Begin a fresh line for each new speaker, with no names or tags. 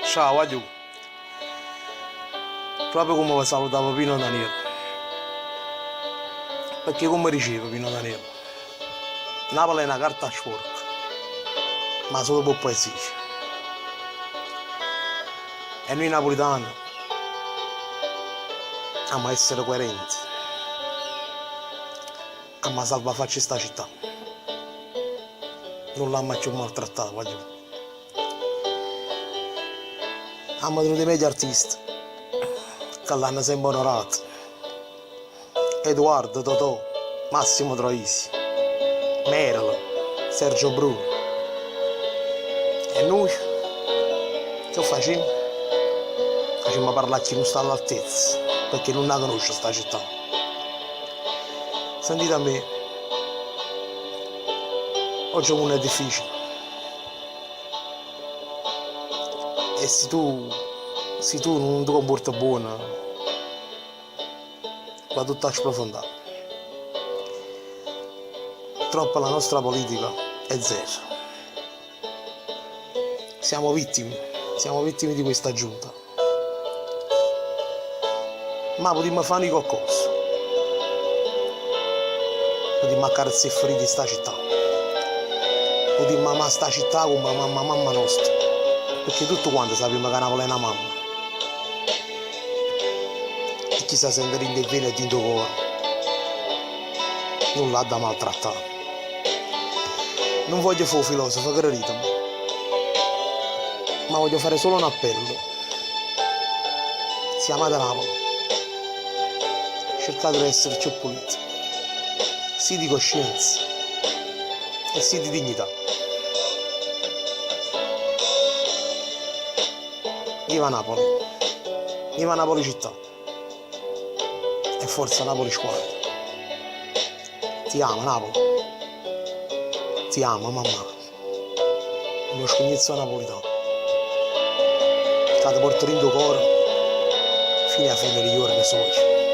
Ciao guagliù. Proprio comme ve salutava Pino Daniele. Pecché comme diceva Pino Daniele, Napoli è na carta sporca, ma solo p' 'o poesia. E nuje napulitane amma essere coerenti, amma salvà 'a faccia 'e sta città. Nun l'amma cchiù maltrattà, guagliù. Ammo tenuto 'e megli artisti ca l'hanno sempe onorato, Eduardo, Totò, Massimo Troisi, Merlo, Sergio Bruno. E nuje che facimmo? Facimmo parlà a chi nun sta all'altezza, pecché nun 'a conosce sta città. Sentite a me, ogge 'o munno è difficile. E si tu, si tu nun te compuorte buono, va tutto a sprofondà. Purtroppo la nostra politica è zero. Siamo vittime, siamo vittime di questa giunta. Ma putimmo fà nuje coccosa. Putimmo accarezzà 'e ferite 'e sta città. Putimmo amà sta città comme amammo 'a mamma nosta, pecché tutte quante sapimmo ca Napule è na mamma. E chi s' 'a sente dint' 'e vene e dint' 'o core nun l'ha da maltrattà. Nun voglio fà 'o filosofo, crediteme, ma voglio fare solo un appello. Si amate Napule, cercate d'essere cchiù pulite, sì di coscienza e sì di dignità. Viva Napoli, viva Napoli città e forza Napoli squadra. Ti amo Napoli, ti amo mammà, 'o scugnizzo napulitan ca te porta dint' 'o core fino 'a fine d' 'e juorne suoje.